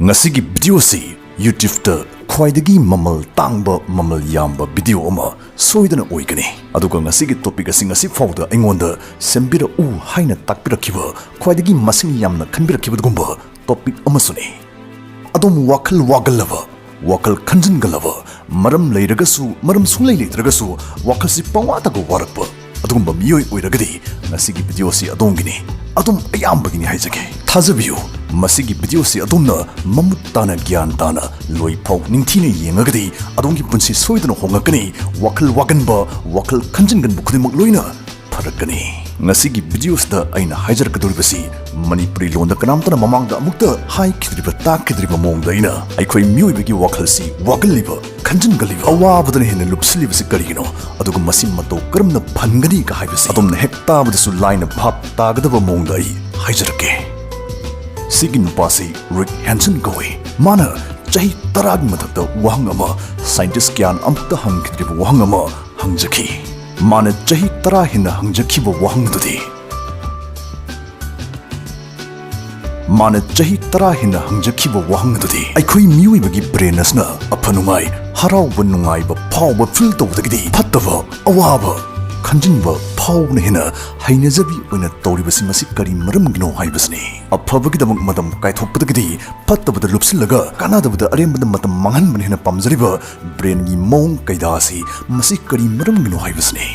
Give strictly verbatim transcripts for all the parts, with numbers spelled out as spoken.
ꯉꯁꯤꯒꯤ ꯚꯤꯗꯤꯑꯣꯁꯤ YouTubeꯇ ꯈ꯭ꯋꯥꯏꯗꯒꯤ ꯃꯃꯜ ꯇꯥꯡꯕ, ꯃꯃꯜ ꯌꯥꯝꯕ ꯚꯤꯗꯤꯑꯣ ꯑꯃ ꯁꯣꯏꯗꯅ ꯑꯣꯏꯒꯅꯤ꯫ ꯑꯗꯨꯒ ꯉꯁꯤꯒꯤ ꯇꯣꯄꯤꯛ ꯑꯁꯤ ꯉꯁꯤ ꯐꯥꯎꯗ ꯑꯩꯉꯣꯟꯗ ꯁꯦꯝꯕꯤꯔꯛꯎ ꯍꯥꯏꯅ ꯇꯥꯛꯄꯤꯔꯛꯈꯤꯕ, ꯈ꯭ꯋꯥꯏꯗꯒꯤ ꯃꯁꯤꯡ ꯌꯥꯝꯅ ꯈꯟꯕꯤꯔꯛꯈꯤꯕ ꯑꯗꯨꯒꯨꯝꯕ ꯇꯣꯄꯤꯛ ꯑꯃꯁꯨꯅꯤ꯫ ꯑꯗꯣꯝ ꯋꯥꯈꯜ ꯋꯥꯒꯜꯂꯕ, ꯋꯥꯈꯜ ꯈꯟꯖꯤꯟꯒꯜꯂꯕ, ꯃꯔꯝ ꯂꯩꯔꯒꯁꯨ ꯃꯔꯝ ꯁꯨꯡꯂꯩ ꯂꯩꯇ꯭ꯔꯒꯁꯨ ꯋꯥꯈꯜꯁꯤ ꯄꯪꯋꯥꯇꯒ ꯋꯥꯔꯛꯄ ꯑꯗꯨꯒꯨꯝꯕ ꯃꯤꯑꯣꯏ ꯑꯣꯏꯔꯒꯗꯤ ꯉꯁꯤꯒꯤ ꯚꯤꯗꯤꯑꯣꯁꯤ ꯑꯗꯣꯝꯒꯤꯅꯤ, ꯑꯗꯣꯝ ꯑꯌꯥꯝꯕꯒꯤꯅꯤ ꯍꯥꯏꯖꯒꯦ꯫ ꯊꯥꯖꯕꯤꯌꯨ, ꯃꯁꯤꯒꯤ ꯚꯤꯗꯤꯑꯣꯁꯤ ꯑꯗꯣꯝꯅ ꯃꯃꯨꯠ ꯇꯥꯅ, ꯒ꯭ꯌꯥꯟ ꯇꯥꯅ, ꯂꯣꯏꯐꯥꯎ ꯅꯤꯡꯊꯤꯅ ꯌꯦꯡꯉꯒꯗꯤ ꯑꯗꯣꯝꯒꯤ ꯄꯨꯟꯁꯤ ꯁꯣꯏꯗꯅ ꯍꯣꯡꯂꯛꯀꯅꯤ꯫ ꯋꯥꯈꯜ ꯋꯥꯒꯟꯕ, ꯋꯥꯈꯜ ꯈꯟꯖꯤꯟꯒꯟꯕ ꯈꯨꯗꯤꯡꯃꯛ ꯂꯣꯏꯅ ꯐꯔꯛꯀꯅꯤ꯫ ꯉꯁꯤꯒꯤ ꯚꯤꯗꯤꯑꯣꯁꯤꯗ ꯑꯩꯅ ꯍꯥꯏꯖꯔꯛꯀꯗꯧꯔꯤꯕꯁꯤ ꯃꯅꯤꯄꯨꯔꯤ ꯂꯣꯟꯗ ꯀꯅꯥꯝꯇꯅ ꯃꯃꯥꯡꯗ ꯑꯃꯨꯛꯇ ꯍꯥꯏꯈꯤꯗ꯭ꯔꯤꯕ, ꯇꯥꯛꯈꯤꯗ꯭ꯔꯤꯕ ꯃꯑꯣꯡꯗ ꯑꯩꯅ ꯑꯩꯈꯣꯏ ꯃꯤꯑꯣꯏꯕꯒꯤ ꯋꯥꯈꯜꯁꯤ ꯋꯥꯒꯜꯂꯤꯕ, ꯈꯟꯖꯤꯟꯒꯜꯂꯤꯕ, ꯑꯋꯥꯕꯗꯅ ꯍꯦꯟꯅ ꯂꯨꯞꯁꯤꯜꯂꯤꯕꯁꯤ ꯀꯔꯤꯒꯤꯅꯣ, ꯑꯗꯨꯒ ꯃꯁꯤ ꯃꯇꯧ ꯀꯔꯝꯅ ꯐꯍꯟꯒꯅꯤ ꯀ ꯍꯥꯏꯕꯁꯤ ꯑꯗꯣꯝꯅ ꯍꯦꯛ ꯇꯥꯕꯗꯁꯨ ꯂꯥꯏꯅ ꯚꯥꯞ ꯇꯥꯒꯗꯕ ꯃꯑꯣꯡꯗ ꯑꯩ ꯍꯥꯏꯖꯔꯛꯀꯦ꯫ ꯁꯤꯒꯤ ꯅꯨꯄꯥꯁꯤ ꯔꯤꯛ ꯍꯦꯟꯁꯟ ꯀꯧꯏ꯫ ꯃꯥꯅ ꯆꯍꯤ ꯇꯔꯥꯒꯤ ꯃꯊꯛꯇ ꯋꯥꯍꯪ ꯑꯃ, ꯁꯥꯏꯟꯇꯤꯁ ꯀꯌꯥꯅ ꯑꯃꯨꯛꯇ ꯍꯪꯈꯤꯗ꯭ꯔꯤꯕ ꯋꯥꯍꯪ ꯑꯃ ꯍꯪꯖꯈꯤ꯫ ꯃꯥꯅ ꯆꯍꯤ ꯇꯔꯥ ꯍꯦꯟꯅ ꯍꯪꯖꯈꯤꯕ ꯋꯥꯍꯪ ꯑꯗꯨꯗꯤ, ꯃꯥꯅ ꯆꯍꯤ ꯇꯔꯥ ꯍꯦꯟꯅ ꯍꯪꯖꯈꯤꯕ ꯋꯥꯍꯪ ꯑꯗꯨꯗꯤ, ꯑꯩꯈꯣꯏ ꯃꯤꯑꯣꯏꯕꯒꯤ ꯕ꯭ꯔꯦꯟ ꯑꯁꯤꯅ ꯑꯐ ꯅꯨꯡꯉꯥꯏ, ꯍꯔꯥꯎꯕ ꯅꯨꯡꯉꯥꯏꯕ ꯐꯥꯎꯕ ꯐꯤꯜ ꯇꯧꯕꯗꯒꯤꯗꯤ ꯐꯠꯇꯕ, ꯑꯋꯥꯕ, ꯈꯟꯖꯤꯟꯕ ꯐꯥꯎꯕꯅ ꯍꯦꯟꯅ ꯍꯩꯅꯖꯕꯤ ꯑꯣꯏꯅ ꯇꯧꯔꯤꯕꯁꯤ ꯃꯁꯤ ꯀꯔꯤ ꯃꯔꯝꯒꯤꯅꯣ ꯍꯥꯏꯕꯁꯤꯅꯤ꯫ ꯑꯐꯕꯒꯤꯗꯃꯛ ꯃꯇꯝ ꯀꯥꯏꯊꯣꯛꯄꯗꯒꯤꯗꯤ ꯐꯠꯇꯕꯗ ꯂꯨꯞꯁꯤꯜꯂꯒ ꯀꯥꯟꯅꯗꯕꯗ ꯑꯔꯦꯝꯕꯗ ꯃꯇꯝ ꯃꯥꯡꯍꯟꯕꯅ ꯍꯦꯟꯅ ꯄꯥꯝꯖꯔꯤꯕ ꯕ꯭ꯔꯦꯟꯒꯤ ꯃꯑꯣꯡ ꯀꯩꯗꯥ ꯑꯁꯤ ꯃꯁꯤ ꯀꯔꯤ ꯃꯔꯝꯒꯤꯅꯣ ꯍꯥꯏꯕꯁꯤꯅꯤ꯫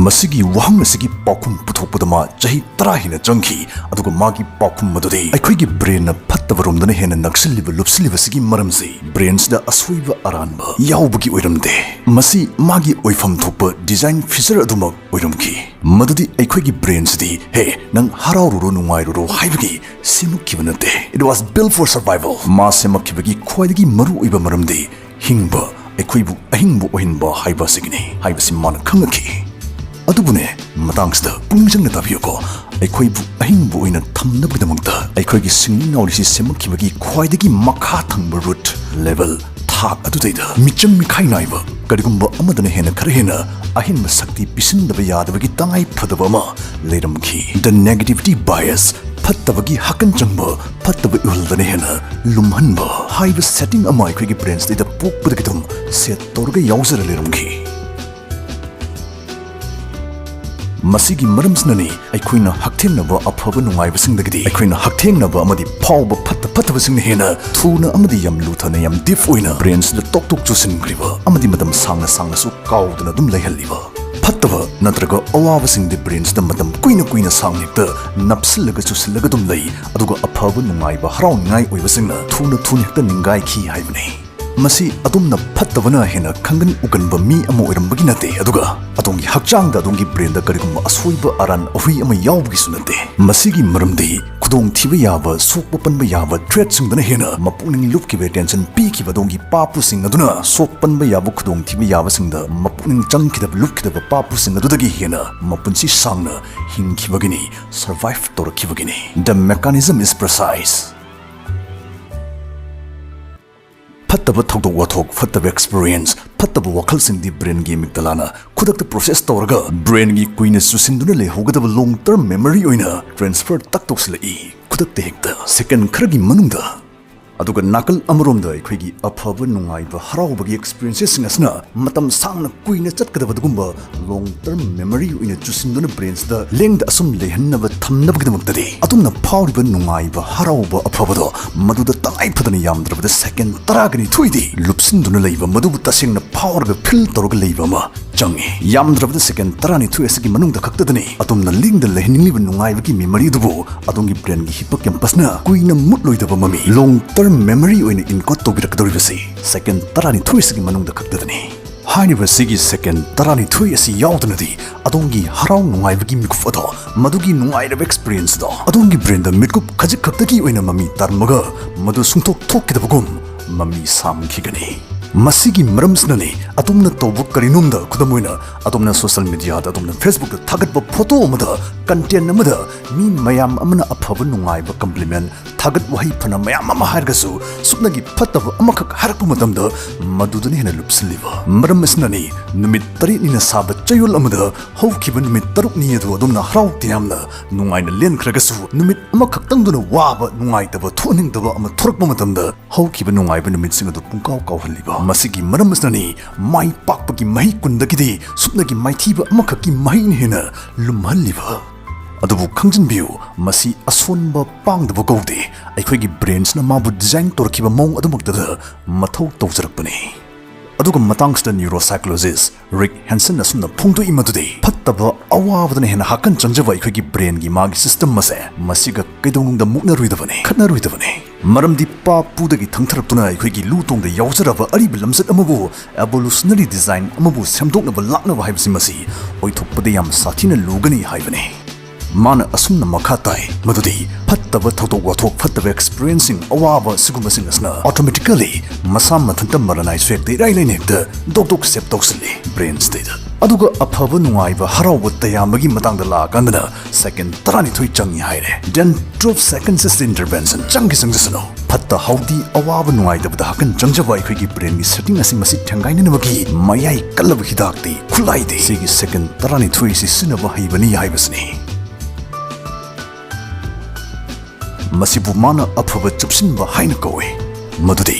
ꯃꯁꯤꯒꯤ ꯋꯥꯍꯪ ꯑꯁꯤꯒꯤ ꯄꯥꯎꯈꯨꯝ ꯄꯨꯊꯣꯛꯄꯗ ꯃꯥ ꯆꯍꯤ ꯇꯔꯥ ꯍꯦꯟꯅ ꯆꯪꯈꯤ, ꯑꯗꯨꯒ ꯃꯥꯒꯤ ꯄꯥꯎꯈꯨꯝ ꯑꯗꯨꯗꯤ ꯑꯩꯈꯣꯏꯒꯤ ꯕ꯭ꯔꯦꯟꯅ ꯐꯠꯇꯕꯔꯣꯝꯗꯅ ꯍꯦꯟꯅ ꯅꯛꯁꯤꯜꯂꯤꯕ, ꯂꯨꯞꯁꯤꯜꯂꯤꯕꯁꯤꯒꯤ ꯃꯔꯝꯁꯤ ꯕ꯭ꯔꯦꯟꯁꯤꯗ ꯑꯁꯣꯏꯕ ꯑꯔꯥꯟꯕ ꯌꯥꯎꯕꯒꯤ ꯑꯣꯏꯔꯝꯗꯦ꯫ ꯃꯁꯤ ꯃꯥꯒꯤ ꯑꯣꯏꯐꯝ ꯊꯣꯛꯄ ꯗꯤꯖꯥꯏꯟ ꯐꯤꯆꯔ ꯑꯗꯨꯃꯛ ꯑꯣꯏꯔꯝꯈꯤ, ꯃꯗꯨꯗꯤ ꯑꯩꯈꯣꯏꯒꯤ ꯕ꯭ꯔꯦꯟꯁꯤꯗꯤ "ꯍꯦ, ꯅꯪ ꯍꯔꯥꯎꯔꯨꯔꯣ, ꯅꯨꯡꯉꯥꯏꯔꯨꯔꯣ" ꯍꯥꯏꯕꯒꯤ ꯁꯦꯝꯃꯛꯈꯤꯕ ꯅꯠꯇꯦ꯫ It was built for survival꯫ ꯃꯥ ꯁꯦꯝꯃꯛꯈꯤꯕꯒꯤ ꯈ꯭ꯋꯥꯏꯗꯒꯤ ꯃꯔꯨꯑꯣꯏꯕ ꯃꯔꯝꯗꯤ ꯍꯤꯡꯕ, ꯑꯩꯈꯣꯏꯕꯨ ꯑꯍꯤꯡꯕ ꯑꯣꯏꯍꯟꯕ ꯍꯥꯏꯕ ꯑꯁꯤꯒꯤꯅꯤ ꯍꯥꯏꯕꯁꯤ ꯃꯥꯅ ꯈꯪꯉꯛꯈꯤ꯫ ꯑꯗꯨꯕꯨꯅꯦ, ꯃꯇꯥꯡꯁꯤꯗ ꯄꯨꯛꯅꯤꯡ ꯆꯪꯅ ꯇꯥꯕꯤꯌꯨꯀꯣ, ꯑꯩꯈꯣꯏꯕꯨ ꯑꯍꯤꯡꯕ ꯑꯣꯏꯅ ꯊꯝꯅꯕꯒꯤꯗꯃꯛꯇ ꯑꯩꯈꯣꯏꯒꯤ ꯁꯤꯡꯂꯤ ꯅꯥꯎꯔꯤꯁꯤ ꯁꯦꯝꯃꯛꯈꯤꯕꯒꯤ ꯈ꯭ꯋꯥꯏꯗꯒꯤ ꯃꯈꯥ ꯊꯪꯕ ꯔꯨꯠ ꯂꯦꯚꯦꯜ, ꯊꯥꯛ ꯑꯗꯨꯗꯩꯗ ꯃꯤꯆꯪ ꯃꯤꯈꯥꯏ ꯅꯥꯏꯕ ꯀꯔꯤꯒꯨꯝꯕ ꯑꯃꯗꯅ ꯍꯦꯟꯅ ꯈꯔ ꯍꯦꯟꯅ ꯑꯍꯦꯟꯕ ꯁꯛꯇꯤ ꯄꯤꯁꯤꯟꯗꯕ ꯌꯥꯗꯕꯒꯤ ꯇꯉꯥꯏ ꯐꯗꯕ ꯑꯃ ꯂꯩꯔꯝꯈꯤ꯫ The negativity bias ꯐꯠꯇꯕꯒꯤ ꯍꯥꯀꯟ ꯆꯪꯕ, ꯐꯠꯇꯕ ꯏꯍꯨꯜꯗꯅ ꯍꯦꯟꯅ ꯂꯨꯝꯍꯟꯕ ꯍꯥꯏꯕ ꯁꯦꯇꯤꯡ ꯑꯃ ꯑꯩꯈꯣꯏꯒꯤ ꯕ꯭ꯔꯦꯟꯁꯤꯗ ꯄꯣꯛꯄꯗꯒꯤ ꯑꯗꯨꯝ ꯁꯦꯠ ꯇꯧꯔꯒ ꯌꯥꯎꯖꯔ ꯂꯩꯔꯝꯈꯤ꯫ ꯃꯁꯤꯒꯤ ꯃꯔꯝꯁꯤꯅꯅꯤ ꯑꯩꯈꯣꯏꯅ ꯍꯛꯊꯦꯡꯅꯕ ꯑꯐꯕ ꯅꯨꯡꯉꯥꯏꯕꯁꯤꯡꯗꯒꯤꯗꯤ ꯑꯩꯈꯣꯏꯅ ꯍꯛꯊꯦꯡꯅꯕ ꯑꯃꯗꯤ ꯐꯥꯎꯕ ꯐꯠꯇ ꯐꯠꯇꯕꯁꯤꯡꯅ ꯍꯦꯟꯅ ꯊꯨꯅ ꯑꯃꯗꯤ ꯌꯥꯝ ꯂꯨꯊꯅ, ꯌꯥꯝ ꯗꯤꯞ ꯑꯣꯏꯅ ꯕ꯭ꯔꯦꯟꯁꯤꯗ ꯇꯣꯛ ꯇꯣꯛ ꯆꯨꯁꯤꯟꯈ꯭ꯔꯤꯕ ꯑꯃꯗꯤ ꯃꯇꯝ ꯁꯥꯡꯅ ꯁꯥꯡꯅꯁꯨ ꯀꯥꯎꯗꯅ ꯑꯗꯨꯝ ꯂꯩꯍꯜꯂꯤꯕ ꯐꯠꯇꯕ ꯅꯠꯇ꯭ꯔꯒ ꯑꯋꯥꯕꯁꯤꯡꯗꯤ ꯕ꯭ꯔꯦꯟꯁꯤꯗ ꯃꯇꯝ ꯀꯨꯏꯅ ꯀꯨꯏꯅ ꯁꯥꯡꯅ ꯍꯦꯛꯇ ꯅꯞꯁꯤꯜꯂꯒ ꯆꯨꯁꯤꯜꯂꯒ ꯑꯗꯨꯝ ꯂꯩ, ꯑꯗꯨꯒ ꯑꯐꯕ ꯅꯨꯡꯉꯥꯏꯕ ꯍꯔꯥꯎꯅꯤꯡꯉꯥꯏ ꯑꯣꯏꯕꯁꯤꯡꯅ ꯊꯨꯅ ꯊꯨꯅ ꯍꯦꯛꯇ ꯅꯤꯡꯒꯥꯏꯈꯤ ꯍꯥꯏꯕꯅꯤ꯫ ꯃꯁꯤ ꯑꯗꯣꯝꯅ ꯐꯠꯇꯕꯅ ꯍꯦꯟꯅ ꯈꯪꯒꯟ ꯎꯒꯟꯕ ꯃꯤ ꯑꯃ ꯑꯣꯏꯔꯝꯕꯒꯤ ꯅꯠꯇꯦ, ꯑꯗꯨꯒ ꯑꯗꯣꯝꯒꯤ ꯍꯛꯆꯥꯡꯗ, ꯑꯗꯣꯝꯒꯤ ꯕ꯭ꯔꯦꯟꯗ ꯀꯔꯤꯒꯨꯝꯕ ꯑꯁꯣꯏꯕ ꯑꯔꯥꯟ ꯑꯍꯨꯏ ꯑꯃ ꯌꯥꯎꯕꯒꯤꯁꯨ ꯅꯠꯇꯦ꯫ ꯃꯁꯤꯒꯤ ꯃꯔꯝꯗꯤ ꯈꯨꯗꯣꯡꯊꯤꯕ ꯌꯥꯕ, ꯁꯣꯛꯄ ꯄꯟꯕ ꯌꯥꯕ ꯊ꯭ꯔꯦꯠꯁꯤꯡꯗꯅ ꯍꯦꯟꯅ ꯃꯄꯨꯛꯅꯤꯡ ꯂꯨꯞꯈꯤꯕ, ꯑꯦꯇꯦꯟꯁꯟ ꯄꯤꯈꯤꯕ ꯑꯗꯣꯝꯒꯤ ꯄꯥꯄꯨꯁꯤꯡ ꯑꯗꯨꯅ ꯁꯣꯛ ꯄꯟꯕ ꯌꯥꯕ, ꯈꯨꯗꯣꯡꯊꯤꯕ ꯌꯥꯕꯁꯤꯡꯗ ꯃꯄꯨꯛꯅꯤꯡ ꯆꯪꯈꯤꯗꯕ, ꯂꯨꯞꯈꯤꯗꯕ ꯄꯥꯄꯨꯁꯤꯡ ꯑꯗꯨꯗꯒꯤ ꯍꯦꯟꯅ ꯃꯄꯨꯟꯁꯤ ꯁꯥꯡꯅ ꯍꯤꯡꯈꯤꯕꯒꯤꯅꯤ, survive ꯇꯧꯔꯛꯈꯤꯕꯒꯤꯅꯤ꯫ The mechanism is precise. ꯐꯠꯇꯕ ꯊꯧꯗꯣꯛ ꯋꯥꯊꯣꯛ, ꯐꯠꯇꯕ ꯑꯦꯛꯁꯄꯤꯔꯤꯌꯦꯟꯁ, ꯐꯠꯇꯕ ꯋꯥꯈꯜꯁꯤꯡꯗꯤ ꯕ꯭ꯔꯦꯟꯒꯤ ꯑꯦꯃꯤꯒꯗꯂꯥꯅ ꯈꯨꯗꯛꯇ ꯄ꯭ꯔꯣꯁꯦꯁ ꯇꯧꯔꯒ ꯕ꯭ꯔꯦꯟꯒꯤ ꯀꯨꯏꯅ ꯆꯨꯁꯤꯟꯗꯨꯅ ꯂꯩꯍꯧꯒꯗꯕ ꯂꯣꯡ ꯇꯔꯝ ꯃꯦꯃꯣꯔꯤ ꯑꯣꯏꯅ ꯇ꯭ꯔꯥꯟꯁꯐꯔ ꯇꯛ ꯇꯧꯁꯤꯜꯂꯛꯏ, ꯈꯨꯗꯛꯇ ꯍꯦꯛꯇ, ꯁꯦꯀꯦꯟ ꯈꯔꯒꯤ ꯃꯅꯨꯡꯗ꯫ ꯑꯗꯨꯒ ꯅꯥꯀꯜ ꯑꯃꯔꯣꯝꯗ ꯑꯩꯈꯣꯏꯒꯤ ꯑꯐꯕ, ꯅꯨꯡꯉꯥꯏꯕ, ꯍꯔꯥꯎꯕꯒꯤ ꯑꯦꯛꯁꯄꯤꯔꯤꯌꯦꯟꯁꯦꯁꯁꯤꯡ ꯑꯁꯤꯅ ꯃꯇꯝ ꯁꯥꯡꯅ ꯀꯨꯏꯅ ꯆꯠꯀꯗꯕ ꯑꯗꯨꯒꯨꯝꯕ ꯂꯣꯡ ꯇꯔꯝ ꯃꯦꯃꯣꯔꯤ ꯑꯣꯏꯅ ꯆꯨꯁꯤꯟꯗꯨꯅ ꯕ꯭ꯔꯦꯟꯁꯤꯗ ꯂꯦꯡꯗ ꯑꯁꯨꯝ ꯂꯩꯍꯟꯅꯕ ꯊꯝꯅꯕꯒꯤꯗꯃꯛꯇꯗꯤ ꯑꯗꯣꯝꯅ ꯐꯥꯎꯔꯤꯕ ꯅꯨꯡꯉꯥꯏꯕ, ꯍꯔꯥꯎꯕ, ꯑꯐꯕꯗꯣ ꯃꯗꯨꯗ ꯇꯉꯥꯏ ꯐꯗꯅ ꯌꯥꯝꯗ꯭ꯔꯕꯗ ꯁꯦꯀꯦꯟ ꯇꯔꯥꯒ ꯅꯤꯊꯣꯏꯗꯤ ꯂꯨꯞꯁꯤꯟꯗꯨꯅ ꯂꯩꯕ, ꯃꯗꯨꯕꯨ ꯇꯁꯦꯡꯅ ꯐꯥꯎꯔꯒ ꯐꯤꯜ ꯇꯧꯔꯒ ꯂꯩꯕ ꯑꯃ ꯆꯪꯉꯤ꯫ ꯌꯥꯝꯗ꯭ꯔꯕꯗ ꯁꯦꯀꯦꯟ ꯇꯔꯥꯅꯤꯊꯣꯏ ꯑꯁꯤꯒꯤ ꯃꯅꯨꯡꯗ ꯈꯛꯇꯗꯅꯤ ꯑꯗꯣꯝꯅ ꯂꯦꯡꯗ ꯂꯩꯍꯟꯅꯤꯡꯂꯤꯕ ꯅꯨꯡꯉꯥꯏꯕꯒꯤ ꯃꯦꯃꯣꯔꯤ ꯑꯗꯨꯕꯨ ꯑꯗꯣꯝꯒꯤ ꯕ꯭ꯔꯦꯟꯒꯤ ꯍꯤꯄꯣꯀꯦꯝꯄꯁꯅ ꯀꯨꯏꯅ ꯃꯨꯠꯂꯣꯏꯗꯕ ꯃꯃꯤ, ꯂꯣꯡ ꯇꯔꯝ ꯃꯦꯃꯣꯔꯤ ꯑꯣꯏꯅ ꯏꯟꯀꯣꯗ ꯇꯧꯕꯤꯔꯛꯀꯗꯧꯔꯤꯕꯁꯤ ꯁꯦꯀꯦꯟ ꯇꯔꯥꯅꯤꯊꯣꯏꯁꯤꯒꯤ ꯃꯅꯨꯡꯗ ꯈꯛꯇꯗꯅꯤ꯫ ꯍꯥꯏꯔꯤꯕ ꯁꯤꯒꯤ ꯁꯦꯀꯦꯟ ꯇꯔꯥꯅꯤꯊꯣꯏ ꯑꯁꯤ ꯌꯥꯎꯗꯅꯗꯤ ꯑꯗꯣꯝꯒꯤ ꯍꯔꯥꯎ ꯅꯨꯡꯉꯥꯏꯕꯒꯤ ꯃꯤꯀꯨꯞ ꯑꯗꯣ, ꯃꯗꯨꯒꯤ ꯅꯨꯡꯉꯥꯏꯔꯕ ꯑꯦꯛꯁꯄꯤꯔꯤꯌꯦꯟꯁ ꯑꯗꯣ ꯑꯗꯣꯝꯒꯤ ꯕ꯭ꯔꯦꯟꯗ ꯃꯤꯠꯀꯨꯞ ꯈꯖꯤꯛ ꯈꯛꯇꯒꯤ ꯑꯣꯏꯅ ꯃꯃꯤ ꯇꯥꯔꯝꯃꯒ ꯃꯗꯨ ꯁꯨꯡꯊꯣꯛ ꯊꯣꯛꯈꯤꯗꯕꯒꯨꯝ ꯃꯃꯤ ꯁꯥꯝꯈꯤꯒꯅꯤ꯫ ꯃꯁꯤꯒꯤ ꯃꯔꯝꯁꯤꯅꯅꯤ, ꯑꯗꯣꯝꯅ ꯇꯧꯕ ꯀꯔꯤꯅꯣꯝꯗ, ꯈꯨꯗꯝ ꯑꯣꯏꯅ, ꯑꯗꯣꯝꯅ social mediaꯗ, ꯑꯗꯣꯝꯅ Facebookꯇ ꯊꯥꯒꯠꯄ photo ꯑꯃꯗ, content ꯑꯃꯗ ꯃꯤ ꯃꯌꯥꯝ ꯑꯃꯅ ꯑꯐꯕ ꯅꯨꯡꯉꯥꯏꯕ compliment, ꯊꯥꯒꯠ ꯋꯥꯍꯩ ꯐꯅ ꯃꯌꯥꯝ ꯑꯃ ꯍꯥꯏꯔꯒꯁꯨ, ꯁꯨꯞꯅꯒꯤ ꯐꯠꯇꯕ ꯑꯃꯈꯛ ꯍꯥꯏꯔꯛꯄ ꯃꯇꯝꯗ ꯃꯗꯨꯗꯅ ꯍꯦꯟꯅ ꯂꯨꯞꯁꯤꯜꯂꯤꯕ꯫ ꯃꯔꯝ ꯑꯁꯤꯅꯅꯤ, ꯅꯨꯃꯤꯠ ꯇꯔꯦꯠꯅꯤꯅ ꯁꯥꯕ ꯆꯌꯣꯜ ꯑꯃꯗ ꯍꯧꯈꯤꯕ ꯅꯨꯃꯤꯠ ꯇꯔꯨꯛꯅꯤ ꯑꯗꯨ ꯑꯗꯣꯝꯅ ꯍꯔꯥꯎ ꯇꯌꯥꯝꯅ ꯅꯨꯡꯉꯥꯏꯅ ꯂꯦꯟꯈ꯭ꯔꯒꯁꯨ, ꯅꯨꯃꯤꯠ ꯑꯃꯈꯛꯇꯪꯗꯨꯅ ꯋꯥꯕ, ꯅꯨꯡꯉꯥꯏꯇꯕ, ꯊꯣꯛꯍꯟꯅꯤꯡꯗꯕ ꯑꯃ ꯊꯣꯔꯛꯄ ꯃꯇꯝꯗ, ꯍꯧꯈꯤꯕ ꯅꯨꯡꯉꯥꯏꯕ ꯅꯨꯃꯤꯠꯁꯤꯡ ꯑꯗꯨ ꯄꯨꯡꯀꯥꯎ ꯀꯥꯎꯍꯜꯂꯤꯕ꯫ ꯃꯁꯤꯒꯤ ꯃꯔꯝ ꯑꯁꯤꯅꯅꯤ, ꯃꯥꯏ ꯄꯥꯛꯄꯒꯤ ꯃꯍꯩ ꯀꯨꯟꯗꯒꯤꯗꯤ ꯁꯨꯞꯅꯒꯤ ꯃꯥꯏꯊꯤꯕ ꯑꯃꯈꯛꯀꯤ ꯃꯍꯩꯅ ꯍꯦꯟꯅ ꯂꯨꯝꯍꯜꯂꯤꯕ꯫ ꯑꯗꯨꯕꯨ ꯈꯪꯖꯤꯟꯕꯤꯌꯨ, ꯃꯁꯤ ꯑꯁꯣꯟꯕ, ꯄꯥꯡꯗꯕ ꯀꯧꯗꯦ꯫ ꯑꯩꯈꯣꯏꯒꯤ brainꯁꯤꯅ ꯃꯥꯕꯨ design ꯇꯧꯔꯛꯈꯤꯕ ꯃꯑꯣꯡ ꯑꯗꯨꯃꯛꯇꯗ ꯃꯊꯧ ꯇꯧꯖꯔꯛꯄꯅꯤ꯫ ꯑꯗꯨꯒ ꯃꯇꯥꯡꯁꯤꯗ neuropsychologist Rick Hanson ꯑꯁꯨꯝꯅ ꯐꯣꯡꯗꯣꯛꯏ ꯃꯗꯨꯗꯤ, ꯐꯠꯇꯕ, ꯑꯋꯥꯕꯗꯅ ꯍꯦꯟꯅ ꯍꯥꯀꯟ ꯆꯪꯖꯕ ꯑꯩꯈꯣꯏꯒꯤ brainꯒꯤ ꯃꯥꯒꯤ system ꯑꯁꯦ, ꯃꯁꯤꯒ ꯀꯩꯗꯧꯅꯨꯡꯗ ꯃꯨꯛꯅꯔꯣꯏꯗꯕꯅꯤ, ꯈꯠꯅꯔꯣꯏꯗꯕꯅꯤ꯫ ꯃꯔꯝꯗꯤ ꯄꯥ ꯄꯨꯗꯒꯤ ꯊꯪꯊꯔꯛꯇꯨꯅ ꯑꯩꯈꯣꯏꯒꯤ ꯂꯨ ꯇꯣꯡꯗ ꯌꯥꯎꯖꯔꯕ ꯑꯔꯤꯕ ꯂꯝꯆꯠ ꯑꯃꯕꯨ, evolutionary design ꯑꯃꯕꯨ ꯁꯦꯝꯗꯣꯛꯅꯕ ꯂꯥꯛꯅꯕ ꯍꯥꯏꯕꯁꯤ, ꯃꯁꯤ ꯑꯣꯏꯊꯣꯛꯄꯗ ꯌꯥꯝ ꯁꯥꯊꯤꯅ ꯂꯨꯒꯅꯤ ꯍꯥꯏꯕꯅꯤ꯫ ꯃꯥꯅ ꯑꯁꯨꯝꯅ ꯃꯈꯥ ꯇꯥꯏ ꯃꯗꯨꯗꯤ, ꯐꯠꯇꯕ ꯊꯧꯗꯣꯛ ꯋꯥꯊꯣꯛ, ꯐꯠꯇꯕ experienceꯁꯤꯡ, ꯑꯋꯥꯕ ꯁꯤꯒꯨꯝꯕꯁꯤꯡ ꯑꯁꯤꯅ automatically ꯃꯁꯥ ꯃꯊꯟꯇ ꯃꯔꯅꯥꯏꯁꯨ ꯍꯦꯛꯇ ꯏꯔꯥꯏ ꯂꯥꯏꯅ ꯍꯦꯛꯇ ꯗꯣꯛ ꯗꯣꯛ save ꯇꯧꯁꯤꯜꯂꯤ brainꯁꯤꯗꯩꯗ꯫ ꯑꯗꯨꯒ ꯑꯐꯕ, ꯅꯨꯡꯉꯥꯏꯕ, ꯍꯔꯥꯎꯕ, ꯇꯌꯥꯝꯕꯒꯤ ꯃꯇꯥꯡꯗ ꯂꯥꯛꯑꯀꯥꯟꯗꯅ second ꯇꯔꯥꯅꯤꯊꯣꯏ ꯆꯪꯉꯤ ꯍꯥꯏꯔꯦ꯫ Then twelve seconds is the intervention꯫ ꯆꯪꯒꯤ ꯆꯪꯖꯁꯅꯨ꯫ ꯐꯠꯇ ꯍꯥꯎꯗꯤ, ꯑꯋꯥꯕ, ꯅꯨꯡꯉꯥꯏꯇꯕꯗ ꯍꯥꯀꯟ ꯆꯪꯖꯕ ꯑꯩꯈꯣꯏꯒꯤ brainꯒꯤ setting ꯑꯁꯤ ꯃꯁꯤ ꯊꯦꯡꯒꯥꯏꯅꯅꯕꯒꯤ ꯃꯌꯥꯏ ꯀꯜꯂꯕ ꯍꯤꯗꯥꯛꯇꯤ, ꯈꯨꯠꯂꯥꯏꯗꯤ, ꯁꯤꯒꯤ second ꯇꯔꯥꯅꯤꯊꯣꯏ ꯑꯁꯤ ꯁꯤꯖꯤꯟꯅꯕ ꯍꯩꯕꯅꯤ ꯍꯥꯏꯕꯁꯤꯅꯤ꯫ ꯃꯁꯤꯕꯨ ꯃꯥꯅ ꯑꯐꯕ ꯆꯨꯞꯁꯤꯟꯕ ꯍꯥꯏꯅ ꯀꯧꯏ꯫ ꯃꯗꯨꯗꯤ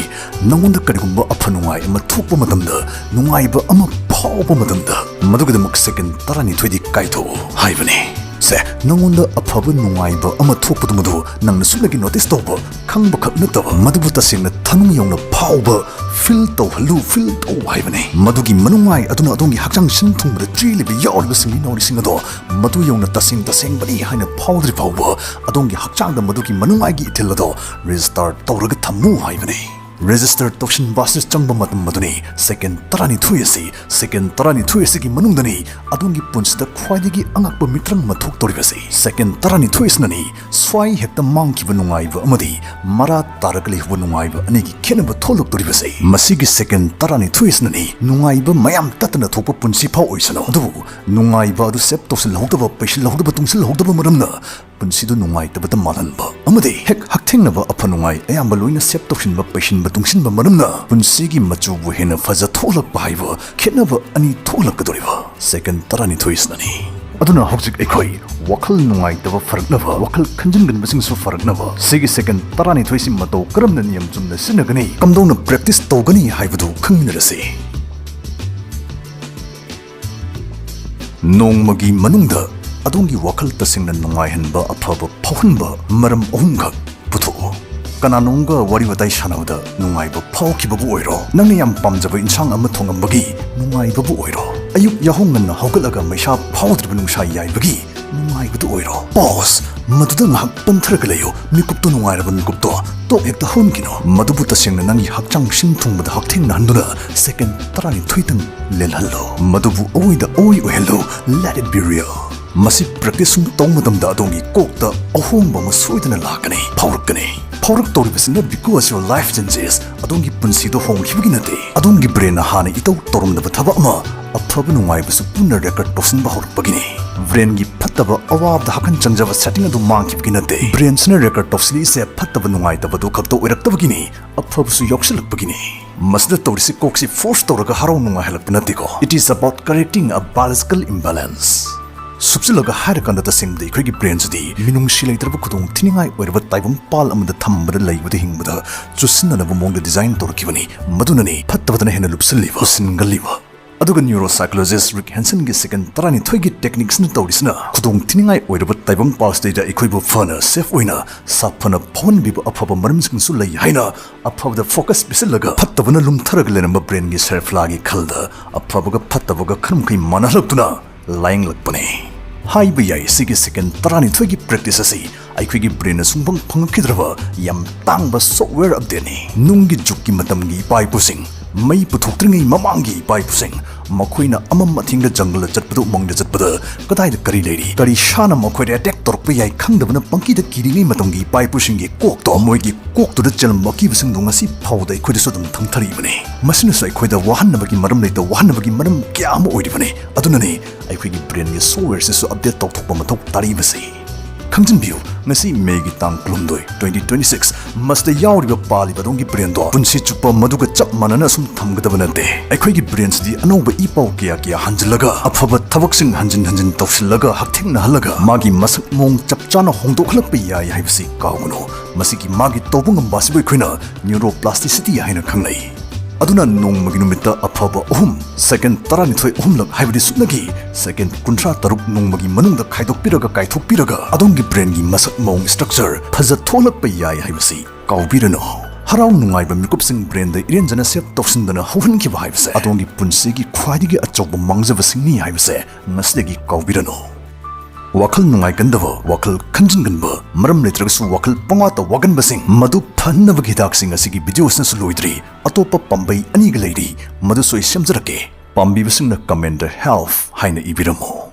ꯅꯉꯣꯟꯗ ꯀꯔꯤꯒꯨꯝꯕ ꯑꯐ ꯅꯨꯡꯉꯥꯏ ꯑꯃ ꯊꯣꯛꯄ ꯃꯇꯝꯗ, ꯅꯨꯡꯉꯥꯏꯕ ꯑꯃ ꯐꯥꯎꯕ ꯃꯇꯝꯗ, ꯃꯗꯨꯒꯤꯗꯃꯛ second ꯇꯔꯥꯅꯤꯊꯣꯏꯗꯤ ꯀꯥꯏꯊꯣꯛꯎ ꯍꯥꯏꯕꯅꯤ꯫ ꯁꯦ, ꯅꯉꯣꯟꯗ ꯑꯐꯕ ꯅꯨꯡꯉꯥꯏꯕ ꯑꯃ ꯊꯣꯛꯄꯗꯨ ꯃꯗꯨ ꯅꯪꯅ ꯁꯨꯞꯅꯒꯤ notice ꯇꯧꯕ, ꯈꯪꯕ ꯈꯛ ꯅꯠꯇꯕ, ꯃꯗꯨꯕꯨ ꯇꯁꯦꯡꯅ ꯊꯃꯣꯏ ꯌꯧꯅ ꯐꯥꯎꯕ, feel ꯇꯧꯍꯜꯂꯨ, feel ꯇꯧ ꯍꯥꯏꯕꯅꯤ꯫ ꯃꯗꯨꯒꯤ ꯃꯅꯨꯡꯉꯥꯏ ꯑꯗꯨꯅ ꯑꯗꯣꯝꯒꯤ ꯍꯛꯆꯥꯡ ꯁꯤꯟ ꯊꯨꯡꯕꯗ ꯆꯦꯜꯂꯤꯕ ꯌꯥꯎꯔꯤꯕ ꯁꯤꯡꯂꯤ ꯅꯥꯎꯔꯤꯁꯤꯡ ꯑꯗꯣ ꯃꯗꯨ ꯌꯧꯅ ꯇꯁꯦꯡ ꯇꯁꯦꯡꯕꯅꯤ ꯍꯥꯏꯅ ꯐꯥꯎꯗ꯭ꯔꯤ ꯐꯥꯎꯕ, ꯑꯗꯣꯝꯒꯤ ꯍꯛꯆꯥꯡꯗ ꯃꯗꯨꯒꯤ ꯃꯅꯨꯡꯉꯥꯏꯒꯤ ꯏꯊꯤꯜ ꯑꯗꯣ register ꯇꯧꯔꯒ ꯊꯝꯃꯨ ꯍꯥꯏꯕꯅꯤ꯫ Register ꯇꯧꯁꯤꯟꯕ ꯑꯁꯤ ꯆꯪꯕ ꯃꯇꯝ ꯑꯗꯨꯅꯤ꯫ Second ꯇꯔꯥꯅꯤꯊꯣꯏ ꯑꯁꯤ, second ꯇꯔꯥꯅꯤꯊꯣꯏ ꯑꯁꯤꯒꯤ ꯃꯅꯨꯡꯗꯅꯤ ꯑꯗꯣꯝꯒꯤ ꯄꯨꯟꯁꯤꯗ ꯈ꯭ꯋꯥꯏꯗꯒꯤ ꯑꯉꯛꯄ ꯃꯤꯇ꯭ꯔꯪ ꯑꯃ ꯊꯣꯛꯇꯧꯔꯤꯕꯁꯤ꯫ Second ꯇꯔꯥꯅꯤꯊꯣꯏ ꯑꯁꯤꯅꯅꯤ ꯁ꯭ꯋꯥꯏ ꯍꯦꯛꯇ ꯃꯥꯡꯈꯤꯕ ꯅꯨꯡꯉꯥꯏꯕ ꯑꯃꯗꯤ ꯃꯔꯥ ꯇꯥꯔꯒ ꯂꯩꯍꯧꯕ ꯅꯨꯡꯉꯥꯏꯕ ꯑꯅꯤꯒꯤ ꯈꯦꯠꯅꯕ ꯊꯣꯛꯂꯛꯇꯧꯔꯤꯕꯁꯤ꯫ ꯃꯁꯤꯒꯤ second ꯇꯔꯥꯅꯤꯊꯣꯏ ꯑꯁꯤꯅꯅꯤ ꯅꯨꯡꯉꯥꯏꯕ ꯃꯌꯥꯝ ꯇꯠꯇꯅ ꯊꯣꯛꯄ ꯄꯨꯟꯁꯤ ꯐꯥꯎ ꯑꯣꯏꯁꯅꯨ, ꯑꯗꯨꯕꯨ ꯅꯨꯡꯉꯥꯏꯕ ꯑꯗꯨ save ꯇꯧꯁꯤꯜꯍꯧꯗꯕ, ꯄꯩꯁꯤꯜꯍꯧꯗꯕ, ꯇꯨꯡꯁꯤꯜꯍꯧꯗꯕ ꯃꯔꯝꯅ ꯄꯨꯟꯁꯤꯗꯨ ꯅꯨꯡꯉꯥꯏꯇꯕꯇ ꯃꯥꯜꯍꯟꯕ ꯑꯃꯗꯤ ꯍꯦꯛ ꯍꯛꯊꯦꯡꯅꯕ ꯑꯐ ꯅꯨꯡꯉꯥꯏ ꯑꯌꯥꯝꯕ ꯂꯣꯏꯅ save ꯇꯧꯁꯤꯟꯕ, ꯄꯩꯁꯤꯟꯕ, ꯇꯨꯡꯁꯤꯟꯕ ꯃꯔꯝꯅ ꯄꯨꯟꯁꯤꯒꯤ ꯃꯆꯨꯕꯨ ꯍꯦꯟꯅ ꯐꯖ ꯊꯣꯛꯂꯛꯄ ꯍꯥꯏꯕ ꯈꯦꯠꯅꯕ ꯑꯅꯤ ꯊꯣꯛꯂꯛꯀꯗꯧꯔꯤꯕ second ꯇꯔꯥꯅꯤꯊꯣꯏꯁꯤꯅꯅꯤ꯫ ꯑꯗꯨꯅ ꯍꯧꯖꯤꯛ ꯑꯩꯈꯣꯏ ꯋꯥꯈꯜ ꯅꯨꯡꯉꯥꯏꯇꯕ ꯐꯔꯛꯅꯕ, ꯋꯥꯈꯜ ꯈꯟꯖꯤꯟꯒꯟꯕꯁꯤꯡꯁꯨ ꯐꯔꯛꯅꯕ ꯁꯤꯒꯤ second ꯇꯔꯥꯅꯤꯊꯣꯏꯁꯤ ꯃꯇꯧ ꯀꯔꯝꯅ ꯅꯤꯌꯝ ꯆꯨꯝꯅ ꯁꯤꯖꯤꯟꯅꯒꯅꯤ, ꯀꯝꯗꯧꯅ practice ꯇꯧꯒꯅꯤ ꯍꯥꯏꯕꯗꯨ ꯈꯪꯃꯤꯟꯅꯔꯁꯤ꯫ ꯅꯣꯡꯃꯒꯤ ꯃꯅꯨꯡꯗ ꯑꯗꯣꯝꯒꯤ ꯋꯥꯈꯜ ꯇꯁꯦꯡꯅ ꯅꯨꯡꯉꯥꯏꯍꯟꯕ, ꯑꯐꯕ ꯐꯥꯎꯍꯟꯕ ꯃꯔꯝ ꯑꯍꯨꯝꯈꯛ ꯄꯨꯊꯣꯛꯎ꯫ ꯀꯅꯥꯅꯣꯝꯒ ꯋꯥꯔꯤ ꯋꯥꯇꯥꯏ ꯁꯥꯟꯅꯕꯗ ꯅꯨꯡꯉꯥꯏꯕ ꯐꯥꯎꯈꯤꯕꯕꯨ ꯑꯣꯏꯔꯣ, ꯅꯪꯅ ꯌꯥꯝ ꯄꯥꯝꯖꯕ ꯏꯟꯁꯥꯡ ꯑꯃ ꯊꯣꯡꯉꯝꯕꯒꯤ ꯅꯨꯡꯉꯥꯏꯕꯕꯨ ꯑꯣꯏꯔꯣ, ꯑꯌꯨꯛ ꯌꯥꯍꯧ ꯉꯟꯅ ꯍꯧꯒꯠꯂꯒ ꯃꯩꯁꯥ ꯐꯥꯎꯗ꯭ꯔꯤꯕ ꯅꯨꯡꯁꯥ ꯌꯥꯏꯕꯒꯤ ꯅꯨꯡꯉꯥꯏꯕꯗꯨ ꯑꯣꯏꯔꯣ꯫ Pause꯫ ꯃꯗꯨꯗ ꯉꯥꯏꯍꯥꯛ ꯄꯟꯊꯔꯒ ꯂꯩꯌꯨ꯫ ꯃꯤꯀꯨꯞꯇꯨ, ꯅꯨꯡꯉꯥꯏꯔꯕ ꯃꯤꯀꯨꯞꯇꯣ ꯇꯣꯛ ꯍꯦꯛꯇ ꯍꯧꯍꯟꯈꯤꯅꯨ꯫ ꯃꯗꯨꯕꯨ ꯇꯁꯦꯡꯅ ꯅꯪꯒꯤ ꯍꯛꯆꯥꯡ ꯁꯤꯟ ꯊꯨꯡꯕꯗ ꯍꯛꯊꯦꯡꯅꯍꯟꯗꯨꯅ second ꯇꯔꯥꯅꯤꯊꯣꯏꯇꯪ ꯂꯦꯜꯍꯜꯂꯨ꯫ ꯃꯗꯨꯕꯨ ꯑꯣꯏꯗ ꯑꯣꯏ ꯑꯣꯏꯍꯜꯂꯨ꯫ Let it be real꯫ ꯃꯁꯤ practice ꯁꯨꯝ ꯇꯧꯕ ꯃꯇꯝꯗ ꯑꯗꯣꯝꯒꯤ ꯀꯣꯛꯇ ꯑꯍꯣꯡꯕ ꯑꯃ ꯁꯣꯏꯗꯅ ꯂꯥꯛꯀꯅꯤ, ꯐꯥꯎꯔꯛꯀꯅꯤ꯫ ꯐꯥꯎꯔꯛꯇꯧꯔꯤꯕꯁꯤꯅ because your life changes, ꯑꯗꯣꯝꯒꯤ ꯄꯨꯟꯁꯤꯗ ꯍꯣꯡꯈꯤꯕꯒꯤ ꯅꯠꯇꯦ, ꯑꯗꯣꯝꯒꯤ brain ꯅ ꯍꯥꯟꯅ ꯏꯇꯧ ꯇꯧꯔꯝꯗꯕ ꯊꯕꯛ ꯑꯃ, ꯑꯐꯕ ꯅꯨꯡꯉꯥꯏꯕꯁꯨ ꯄꯨꯟꯅ record ꯇꯧꯁꯤꯟꯕ ꯍꯧꯔꯛꯄꯒꯤꯅꯤ꯫ Brain ꯒꯤ ꯐꯠꯇꯕ, ꯑꯋꯥꯕꯗ ꯍꯥꯀꯟ ꯆꯪꯖꯕ setting ꯑꯗꯨ ꯃꯥꯡꯈꯤꯕꯒꯤ ꯅꯠꯇꯦ꯫ Brain ꯁꯤꯅ record ꯇꯧꯁꯤꯜꯂꯤꯁꯦ ꯐꯠꯇꯕ ꯅꯨꯡꯉꯥꯏꯇꯕꯗꯨ ꯈꯛꯇ ꯑꯣꯏꯔꯛꯇꯕꯒꯤꯅꯤ, ꯑꯐꯕꯁꯨ ꯌꯥꯎꯁꯤꯜꯂꯛꯄꯒꯤꯅꯤ꯫ ꯃꯁꯤꯗ ꯇꯧꯔꯤꯁꯤ ꯀꯣꯛꯁꯤ force ꯇꯧꯔꯒ ꯍꯔꯥꯎ ꯅꯨꯡꯉꯥꯏꯍꯜꯂꯛꯄ ꯅꯠꯇꯦꯀꯣ꯫ It is about correcting a biological imbalance꯫ ꯁꯨꯞꯆꯤꯜꯂꯒ ꯍꯥꯏꯔꯀꯥꯟꯗ, ꯇꯁꯦꯡꯕꯗꯤ ꯑꯩꯈꯣꯏꯒꯤ brain ꯁꯤꯗꯤ ꯃꯤꯅꯨꯡꯁꯤ ꯂꯩꯇ꯭ꯔꯕ, ꯈꯨꯗꯣꯡ ꯊꯤꯅꯤꯡꯉꯥꯏ ꯑꯣꯏꯔꯕ ꯇꯥꯏꯕꯪ ꯄꯥꯜ ꯑꯃꯗ ꯊꯝꯕꯗ ꯂꯩꯕꯗ ꯍꯤꯡꯕꯗ ꯆꯨꯁꯤꯟꯅꯅꯕ ꯃꯑꯣꯡꯗ design ꯇꯧꯔꯛꯈꯤꯕꯅꯤ꯫ ꯃꯗꯨꯅꯅꯤ ꯐꯠꯇꯕꯗꯅ ꯍꯦꯟꯅ ꯂꯨꯞꯁꯤꯜꯂꯤꯕ, ꯂꯨꯞꯁꯤꯟꯒꯜꯂꯤꯕ꯫ ꯑꯗꯨꯒ neuropsychologist Rick Hanson ꯒꯤ second ꯇꯔꯥꯅꯤꯊꯣꯏꯒꯤ techniques ꯅ ꯇꯧꯔꯤꯁꯤꯅ ꯈꯨꯗꯣꯡ ꯊꯤꯅꯤꯡꯉꯥꯏ ꯑꯣꯏꯔꯕ ꯇꯥꯏꯕꯪ ꯄꯥꯜꯁꯤꯗꯩꯗ ꯑꯩꯈꯣꯏꯕꯨ ꯐꯅ safe ꯑꯣꯏꯅ ꯁꯥꯐꯅ ꯐꯥꯎꯍꯟꯕꯤꯕ ꯑꯐꯕ ꯃꯔꯝꯁꯤꯡꯁꯨ ꯂꯩ ꯍꯥꯏꯅ ꯑꯐꯕꯗ focus ꯄꯤꯁꯤꯜꯂꯒ ꯐꯠꯇꯕꯅ ꯂꯨꯝꯊꯔꯒ ꯂꯩꯔꯝꯕ brain ꯒꯤ ꯁꯦꯔꯐꯂꯥꯒꯤ ꯈꯜꯗ ꯑꯐꯕꯒ ꯐꯠꯇꯕꯒ ꯈꯔ ꯃꯈꯩ ꯃꯥꯟꯅꯍꯜꯂꯛꯇꯨꯅ ꯂꯥꯌꯦꯡꯂꯛꯄꯅꯤ꯫ ꯍꯥꯏꯕ ꯌꯥꯏ, ꯁꯤꯒꯤ second ꯇꯔꯥꯅꯤꯊꯣꯏꯒꯤ practice ꯑꯁꯤ ꯑꯩꯈꯣꯏꯒꯤ ꯕ꯭ꯔꯦꯟꯅ ꯁꯨꯡꯐꯪ ꯐꯪꯉꯛꯈꯤꯗ꯭ꯔꯕ ꯌꯥꯝ ꯇꯥꯡꯕ ꯁꯣꯐꯋꯦꯌꯔ ꯑꯞꯗꯦꯠꯅꯤ꯫ ꯅꯨꯡꯒꯤ ꯖꯨꯒꯀꯤ ꯃꯇꯝꯒꯤ ꯏꯄꯥ ꯏꯄꯨꯁꯤꯡ, ꯃꯩ ꯄꯨꯊꯣꯛꯇ꯭ꯔꯤꯉꯩ ꯃꯃꯥꯡꯒꯤ ꯏꯄꯥ ꯏꯄꯨꯁꯤꯡ, ꯃꯈꯣꯏꯅ ꯑꯃꯝ ꯑꯊꯦꯡꯗ ꯖꯪꯒꯜꯗ ꯆꯠꯄꯗ, ꯎꯃꯪꯗ ꯆꯠꯄꯗ ꯀꯗꯥꯏꯗ ꯀꯔꯤ ꯂꯩꯔꯤ, ꯀꯔꯤ ꯁꯥꯅ ꯃꯈꯣꯏꯗ ꯑꯦꯇꯦꯛ ꯇꯧꯔꯛꯄ ꯌꯥꯏ ꯈꯪꯗꯕꯅ ꯄꯪꯀꯤꯗ ꯀꯤꯔꯤꯉꯩ ꯃꯇꯝꯒꯤ ꯏꯄꯥ ꯏꯄꯨꯁꯤꯡꯒꯤ ꯀꯣꯛꯇꯣ, ꯃꯣꯏꯒꯤ ꯀꯣꯛꯇꯨꯗ ꯆꯦꯜꯂꯝꯕ ꯑꯀꯤꯕꯁꯤꯡꯗꯣ ꯉꯁꯤ ꯐꯥꯎꯗ ꯑꯩꯈꯣꯏꯗꯁꯨ ꯑꯗꯨꯝ ꯊꯪꯊꯔꯤꯕꯅꯤ꯫ ꯃꯁꯤꯅꯁꯨ ꯑꯩꯈꯣꯏꯗ ꯋꯥꯍꯟꯅꯕꯒꯤ ꯃꯔꯝ ꯂꯩꯇ ꯋꯥꯍꯟꯅꯕꯒꯤ ꯃꯔꯝ ꯀꯌꯥ ꯑꯃ ꯑꯣꯏꯔꯤꯕꯅꯤ꯫ ꯑꯗꯨꯅꯅꯤ ꯑꯩꯈꯣꯏꯒꯤ ꯕ꯭ꯔꯦꯟꯒꯤ ꯁꯣꯐꯋꯦꯌꯔꯁꯤꯁꯨ ꯑꯞꯗꯦꯠ ꯇꯧꯊꯣꯛꯄ ꯃꯊꯧ ꯇꯥꯔꯛꯏꯕꯁꯤ꯫ ꯈꯪꯖꯤꯟꯕꯤꯌꯨ, ꯉꯁꯤ ꯃꯦꯒꯤ ꯇꯥꯡ ꯀꯨꯟꯍꯨꯝꯗꯣꯏ, twenty twenty-six꯫ ꯃꯁꯤꯗ ꯌꯥꯎꯔꯤꯕ ꯄꯥꯜꯂꯤꯕ ꯑꯗꯣꯝꯒꯤ ꯕ꯭ꯔꯦꯟꯗꯣ ꯄꯨꯟꯁꯤ ꯆꯨꯞꯄ ꯃꯗꯨꯒ ꯆꯞ ꯃꯥꯟꯅꯅ ꯑꯁꯨꯝ ꯊꯝꯒꯗꯕ ꯅꯠꯇꯦ꯫ ꯑꯩꯈꯣꯏꯒꯤ ꯕ꯭ꯔꯦꯟꯁꯤꯗꯤ ꯑꯅꯧꯕ ꯏ ꯄꯥꯎ ꯀꯌꯥ ꯀꯌꯥ ꯍꯟꯖꯤꯜꯂꯒ, ꯑꯐꯕ ꯊꯕꯛꯁꯤꯡ ꯍꯟꯖꯤꯟ ꯍꯟꯖꯤꯟ ꯇꯧꯁꯤꯜꯂꯒ, ꯍꯛꯊꯦꯡꯅꯍꯜꯂꯒ, ꯃꯥꯒꯤ ꯃꯁꯛ ꯃꯑꯣꯡ ꯆꯞ ꯆꯥꯅ ꯍꯣꯡꯗꯣꯛꯍꯜꯂꯛꯄ ꯌꯥꯏ ꯍꯥꯏꯕꯁꯤ ꯀꯥꯎꯒꯅꯨ꯫ ꯃꯁꯤꯒꯤ ꯃꯥꯒꯤ ꯇꯧꯕ ꯉꯝꯕ ꯑꯁꯤꯕꯨ ꯑꯩꯈꯣꯏꯅ ꯅ꯭ꯌꯨꯔꯣꯄ꯭ꯂꯥꯁꯇꯤꯁꯤꯇꯤ ꯍꯥꯏꯅ ꯈꯪꯅꯩ꯫ ꯑꯗꯨꯅ ꯅꯣꯡꯃꯒꯤ ꯅꯨꯃꯤꯠꯇ ꯑꯐꯕ ꯑꯍꯨꯝ, ꯁꯦꯀꯦꯟ ꯇꯔꯥꯅꯤꯊꯣꯏ ꯑꯍꯨꯝꯂꯛ, ꯍꯥꯏꯕꯗꯤ ꯁꯨꯞꯅꯒꯤ ꯁꯦꯀꯦꯟ ꯀꯨꯟꯊ꯭ꯔꯥ ꯇꯔꯨꯛ ꯅꯣꯡꯃꯒꯤ ꯃꯅꯨꯡꯗ ꯈꯥꯏꯗꯣꯛꯄꯤꯔꯒ, ꯀꯥꯏꯊꯣꯛꯄꯤꯔꯒ, ꯑꯗꯣꯝꯒꯤ ꯕ꯭ꯔꯦꯟꯒꯤ ꯃꯁꯛ ꯃꯑꯣꯡ, ꯁ꯭ꯇ꯭ꯔꯛꯆꯔ ꯐꯖ ꯊꯣꯛꯂꯛꯄ ꯌꯥꯏ ꯍꯥꯏꯕꯁꯤ ꯀꯥꯎꯕꯤꯔꯅꯨ꯫ ꯍꯔꯥꯎ ꯅꯨꯡꯉꯥꯏꯕ ꯃꯤꯀꯨꯞꯁꯤꯡ ꯕ꯭ꯔꯦꯟꯗ ꯏꯔꯦꯟꯖꯅ ꯁꯦꯞ ꯇꯧꯁꯤꯟꯗꯅ ꯍꯧꯍꯟꯈꯤꯕ ꯍꯥꯏꯕꯁꯦ ꯑꯗꯣꯝꯒꯤ ꯄꯨꯟꯁꯤꯒꯤ ꯈ꯭ꯋꯥꯏꯗꯒꯤ ꯑꯆꯧꯕ ꯃꯥꯡꯖꯕꯁꯤꯡꯅꯤ ꯍꯥꯏꯕꯁꯦ ꯉꯁꯤꯗꯒꯤ ꯀꯥꯎꯕꯤꯔꯅꯨ꯫ ꯋꯥꯈꯜ ꯅꯨꯡꯉꯥꯏꯒꯟꯗꯕ, ꯋꯥꯈꯜ ꯈꯟꯖꯤꯟꯒꯟꯕ, ꯃꯔꯝ ꯂꯩꯇ꯭ꯔꯒꯁꯨ ꯋꯥꯈꯜ ꯄꯪꯋꯥꯇ ꯋꯥꯒꯟꯕꯁꯤꯡ, ꯃꯗꯨ ꯐꯍꯟꯅꯕꯒꯤ ꯍꯤꯗꯥꯛꯁꯤꯡ ꯑꯁꯤꯒꯤ ꯚꯤꯗꯤꯑꯣ ꯑꯁꯤꯅꯁꯨ ꯂꯣꯏꯗ꯭ꯔꯤ꯫ ꯑꯇꯣꯞꯄ ꯄꯥꯝꯕꯩ ꯑꯅꯤꯒ ꯂꯩꯔꯤ, ꯃꯗꯨꯁꯨ ꯑꯩ ꯁꯦꯝꯖꯔꯛꯀꯦ꯫ ꯄꯥꯝꯕꯤꯕꯁꯤꯡꯅ ꯀꯃꯦꯟꯗ "help" ꯍꯥꯏꯅ ꯏꯕꯤꯔꯝꯃꯨ꯫